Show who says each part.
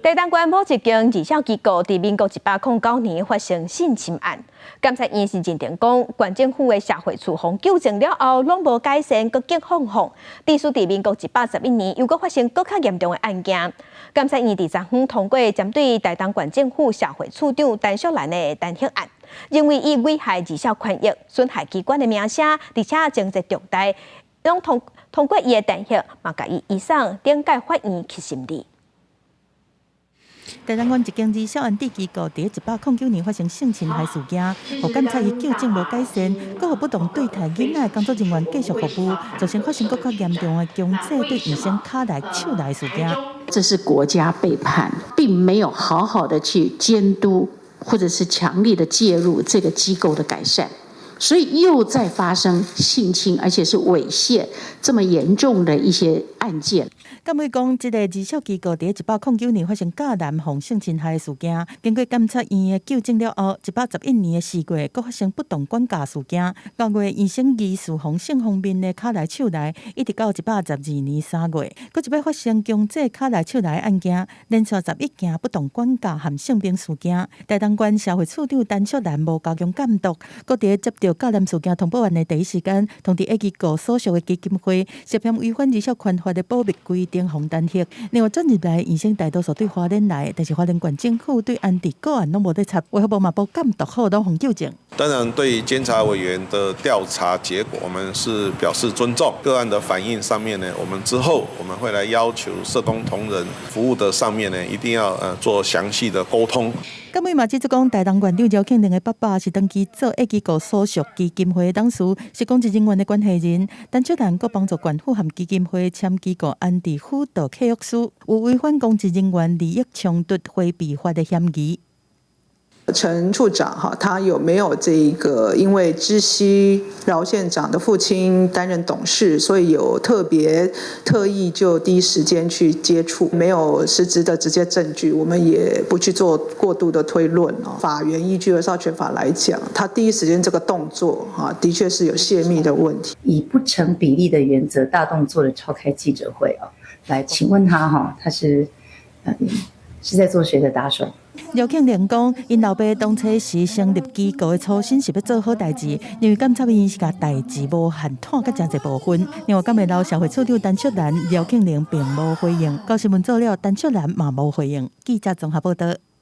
Speaker 1: 台東縣某一間兒少機構佇民國109年發生性侵案，監察院是認定講，縣政府的社會處予糾正了後，攏無改善，閣激放放，致使佇民國111年又閣發生閣較嚴重的案件。監察院佇昨昏通過針對台東縣政府社會處長陳淑蘭的彈劾案，認為伊危害兒少權益、損害機關的名聲，而且情節重大，攏通過伊的彈劾，嘛共伊移送頂界法院去審理。
Speaker 2: 台東縣一間兒少安置機構佇109年發生性侵害事件，予檢察院糾正無改善，閣予不當對待囡仔的工作人員繼續服務，造成發生閣較嚴重的強制對醫生跤來手來事件。
Speaker 3: 這是國家背叛，並沒有好好的去監督，或者是強力的介入這個機構的改善，所以又再發生性侵，而且是猥褻這麼嚴重的一些案件。
Speaker 2: 監委講，這個兒少機構佇109年發生教男予性侵害的事件，經過監察院的糾正了後，111年的4月，閣發生不當管教事件。9月醫生疑似予性方面的跤來手來，一直到112年3月，閣一擺發生強制跤來手來案件，連續11件不當管教和性平事件。台東縣社會處長陳淑蘭無加強監督，閣佇接著教男事件通報案的第一時間，通知 A 機構所屬的基金會涉嫌違反兒少權法的保密規定，予彈劾。另外轉入來醫生大多數對花蓮來，但是花蓮縣政府對安置個案攏無咧插，衛福部嘛無監督好，攏予糾正。
Speaker 4: 當然，對監察委員的調查結果，我們是表示尊重。個案的反應上面呢，我們之後我們會來要求社工同仁服務的上面呢，一定要做詳細的溝通。
Speaker 2: 監委嘛指出講，台東縣長廖慶玲的爸爸是長期做 A 機構所屬基金會董事，是公職人員的關係人。陳淑蘭閣幫助縣府和基金會簽機構安置輔導契約書，有違反公職人員利益衝突迴避法的嫌疑。
Speaker 5: 陳處長哈，他有沒有這個因為知悉饒縣長的父親擔任董事，所以有特別特意就第一時間去接觸？沒有實質的直接證據，我們也不去做過度的推論哦。法源依據兒少權法來講，他第一時間這個動作哈，的確是有洩密的問題。
Speaker 6: 以不成比例的原則，大動作的召開記者會啊，來請問他哈，他是在做誰的打手？
Speaker 2: 廖慶玲講，𪜶老爸當初時成立機構的初心是欲做好代誌，認為監察院是共代誌無限拖閣誠濟部分。另外，監會老社會處長陳淑蘭、廖慶玲並無回應。高新聞做了，陳淑蘭嘛無回應。記者綜合報道。